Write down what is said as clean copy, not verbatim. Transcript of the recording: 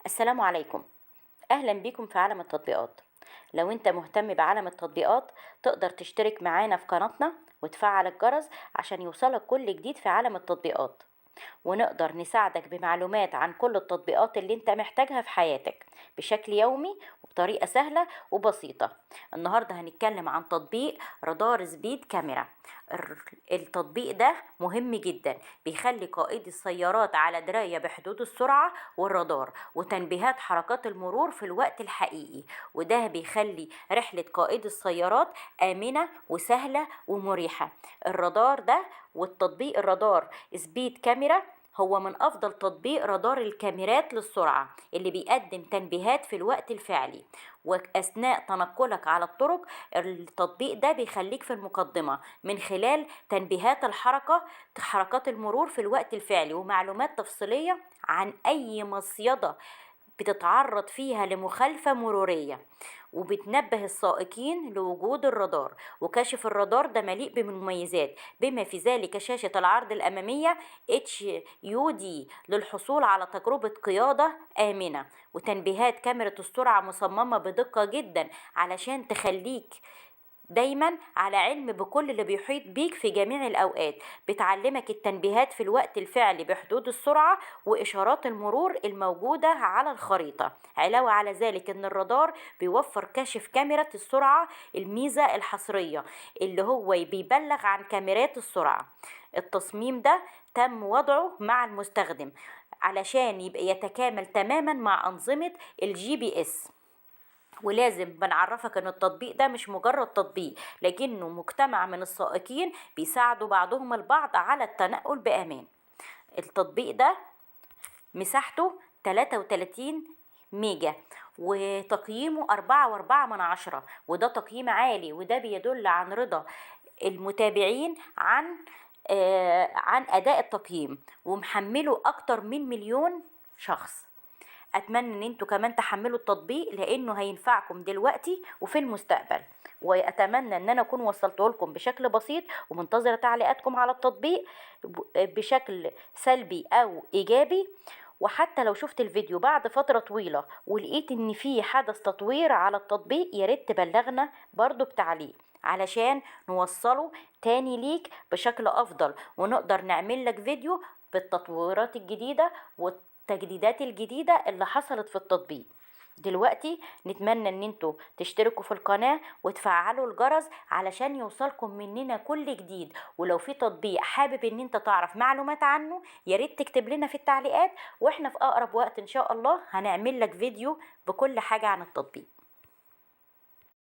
السلام عليكم، أهلا بيكم في عالم التطبيقات. لو انت مهتم بعالم التطبيقات تقدر تشترك معانا في قناتنا وتفعل الجرس عشان يوصلك كل جديد في عالم التطبيقات، ونقدر نساعدك بمعلومات عن كل التطبيقات اللي انت محتاجها في حياتك بشكل يومي وبطريقة سهلة وبسيطة. النهاردة هنتكلم عن تطبيق رادار speed camera. التطبيق ده مهم جدا، بيخلي قائدي السيارات على دراية بحدود السرعة والرادار وتنبيهات حركات المرور في الوقت الحقيقي، وده بيخلي رحلة قائدي السيارات آمنة وسهلة ومريحة. الرادار ده والتطبيق الرادار speed camera هو من أفضل تطبيق رادار الكاميرات للسرعة اللي بيقدم تنبيهات في الوقت الفعلي وأثناء تنقلك على الطرق. التطبيق ده بيخليك في المقدمة من خلال تنبيهات حركات المرور في الوقت الفعلي ومعلومات تفصيلية عن أي مصيدة بتتعرض فيها لمخالفة مرورية، وبتنبه السائقين لوجود الرادار. وكشف الرادار ده مليء بمميزات بما في ذلك شاشة العرض الأمامية HUD للحصول على تجربة قيادة آمنة، وتنبيهات كاميرا السرعة مصممة بدقة جدا علشان تخليك دايما على علم بكل اللي بيحيط بيك في جميع الأوقات. بتعلمك التنبيهات في الوقت الفعلي بحدود السرعة وإشارات المرور الموجودة على الخريطة. علاوة على ذلك إن الرادار بيوفر كشف كاميرا السرعة، الميزة الحصرية اللي هو بيبلغ عن كاميرات السرعة. التصميم ده تم وضعه مع المستخدم علشان يبقى يتكامل تماما مع أنظمة الGPS. ولازم بنعرفك ان التطبيق ده مش مجرد تطبيق، لكنه مجتمع من السائقين بيساعدوا بعضهم البعض على التنقل بأمان. التطبيق ده مساحته 33 ميجا وتقييمه 4.4، وده تقييم عالي، وده بيدل عن رضا المتابعين عن أداء التقييم، ومحمله أكتر من 1,000,000 شخص. اتمنى ان انتوا كمان تحملوا التطبيق لانه هينفعكم دلوقتي وفي المستقبل، واتمنى ان انا اكون وصلته لكم بشكل بسيط، ومنتظره تعليقاتكم على التطبيق بشكل سلبي او ايجابي. وحتى لو شفت الفيديو بعد فترة طويلة ولقيت ان في حدث تطوير على التطبيق يا ريت تبلغنا برضو بتعليق علشان نوصله تاني ليك بشكل افضل، ونقدر نعمل لك فيديو بالتطويرات الجديدة والتجديدات الجديدة اللي حصلت في التطبيق. دلوقتي نتمنى ان انتوا تشتركوا في القناة وتفعلوا الجرس علشان يوصلكم مننا كل جديد، ولو في تطبيق حابب ان انت تعرف معلومات عنه يا ريت تكتب لنا في التعليقات، واحنا في اقرب وقت ان شاء الله هنعمل لك فيديو بكل حاجة عن التطبيق.